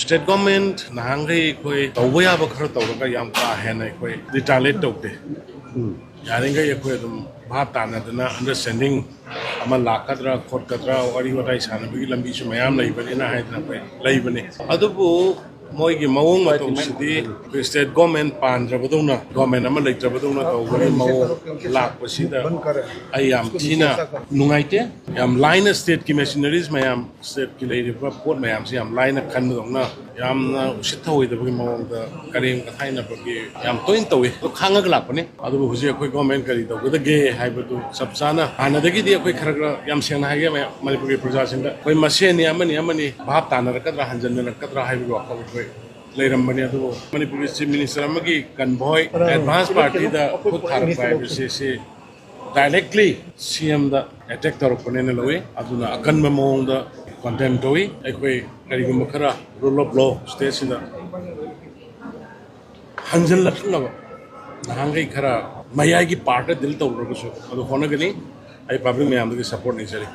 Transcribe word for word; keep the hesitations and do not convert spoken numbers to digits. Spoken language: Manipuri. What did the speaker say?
State government ꯅꯍꯥꯟꯈꯩ ꯑꯩꯈꯣꯏ ꯇꯧꯕ ꯌꯥꯕ ꯈꯔ ꯇꯧꯔꯒ ꯌꯥꯝ ꯀꯥ ꯍꯦꯟꯅ ꯑꯩꯈꯣꯏ retaliate ꯇꯧꯗꯦ꯫ ꯌꯥꯔꯤꯈꯩ ꯑꯩꯈꯣꯏ ꯑꯗꯨꯝ ꯚꯥꯞ ꯇꯥꯅꯗꯅ understanding ꯑꯃ ꯂꯥꯛꯀꯗ꯭ꯔꯥ ꯈꯣꯠꯀꯗ꯭ꯔꯥ ꯋꯥꯔꯤ ꯋꯥꯇꯥꯏ ꯁꯥꯟꯅꯕꯒꯤ ꯂꯝꯕꯤꯁꯨ ꯃꯌꯥꯝ ꯂꯩꯕꯅꯤꯅ ꯍꯥꯏꯗꯅ ꯑꯩꯈꯣꯏ ꯂꯩꯕꯅꯤ꯫ ꯑꯗꯨꯕꯨ ꯃꯣꯏꯒꯤ ꯃꯑꯣꯡ ꯃꯇꯧꯁꯤꯗꯤ ꯑꯩꯈꯣꯏ state government ꯄꯥꯟꯗ꯭ꯔꯕꯗꯧꯅ, government ꯑꯃ ꯂꯩꯇ꯭ꯔꯕꯗꯧꯅ ꯇꯧꯕꯒꯤ ꯃꯑꯣꯡ ꯂꯥꯛꯄꯁꯤꯗ ꯑꯩ ꯌꯥꯝ ꯊꯤꯅ ꯅꯨꯡꯉꯥꯏꯇꯦ꯫ ꯌꯥꯝ ꯂꯥꯏꯅ stateꯀꯤ machineries ꯃꯌꯥꯝ, stateꯀꯤ ꯂꯩꯔꯤꯕ ꯄꯣꯠ ꯃꯌꯥꯝꯁꯤ ꯌꯥꯝ ꯂꯥꯏꯅ ꯈꯟꯕꯗꯧꯅ ꯌꯥꯝꯅ ꯎꯁꯤꯠ ꯊꯑꯣꯏꯗꯕꯒꯤ ꯃꯑꯣꯡꯗ ꯀꯔꯦꯝ ꯀꯊꯥꯏꯅꯕꯒꯤ ꯌꯥꯝ ꯇꯣꯏꯅ ꯇꯧꯏ꯫ ꯑꯗꯨ ꯈꯥꯡꯉꯒ ꯂꯥꯛꯄꯅꯤ꯫ ꯑꯗꯨꯕꯨ ꯍꯧꯖꯤꯛ ꯑꯩꯈꯣꯏ government ꯀꯔꯤ ꯇꯧꯒꯗꯒꯦ ꯍꯥꯏꯕꯗꯨ ꯆꯞ ꯆꯥꯅ ꯍꯥꯟꯅꯗꯒꯤꯗꯤ ꯑꯩꯈꯣꯏ ꯈꯔ ꯈꯔ, ꯌꯥꯝ ꯁꯦꯡꯅ ꯍꯥꯏꯒꯦ ꯃꯌꯥꯝ ꯃꯅꯤꯄꯨꯔꯒꯤ ꯄ꯭ꯔꯖꯥꯁꯤꯡꯗ, ꯑꯩꯈꯣꯏ ꯃꯁꯦꯟꯅꯤ, ꯑꯃꯅꯤ ꯑꯃꯅꯤ ꯚꯥꯞ ꯇꯥꯅꯔꯛꯀꯗ꯭ꯔꯥ ꯍꯟꯖꯟꯅꯔꯛꯀꯗ꯭ꯔꯥ ꯍꯥꯏꯕꯒꯤ ꯋꯥꯈꯜ ꯑꯩꯈꯣꯏ ꯂꯩꯔꯝꯕꯅꯤ꯫ ꯑꯗꯨꯕꯨ ꯃꯅꯤꯄꯨꯔꯒꯤ Chief Minister ꯑꯃꯒꯤ convoy advance partyꯗ ꯈꯨꯠ ꯊꯥꯔꯛꯄ ꯍꯥꯏꯕꯁꯤ ꯁꯤ directly CMꯗ attack ꯇꯧꯔꯛꯄꯅꯦꯅ ꯂꯧꯏ꯫ ꯑꯗꯨꯅ ꯑꯀꯟꯕ ꯃꯑꯣꯡꯗ condemn ꯇꯧꯏ꯫ ꯑꯩꯈꯣꯏ ꯀꯔꯤꯒꯨꯝꯕ ꯈꯔ rule of law stateꯁꯤꯗ ꯍꯟꯖꯜꯂꯛꯅꯕ ꯅꯍꯥꯟꯈꯩ ꯈꯔ ꯃꯌꯥꯏꯒꯤ partꯇ deal ꯇꯧꯔꯨꯔꯒꯁꯨ ꯑꯗꯨ ꯍꯣꯠꯅꯒꯅꯤ꯫ ꯑꯩ public ꯃꯌꯥꯝꯗꯒꯤ support ꯅꯤꯖꯔꯤ꯫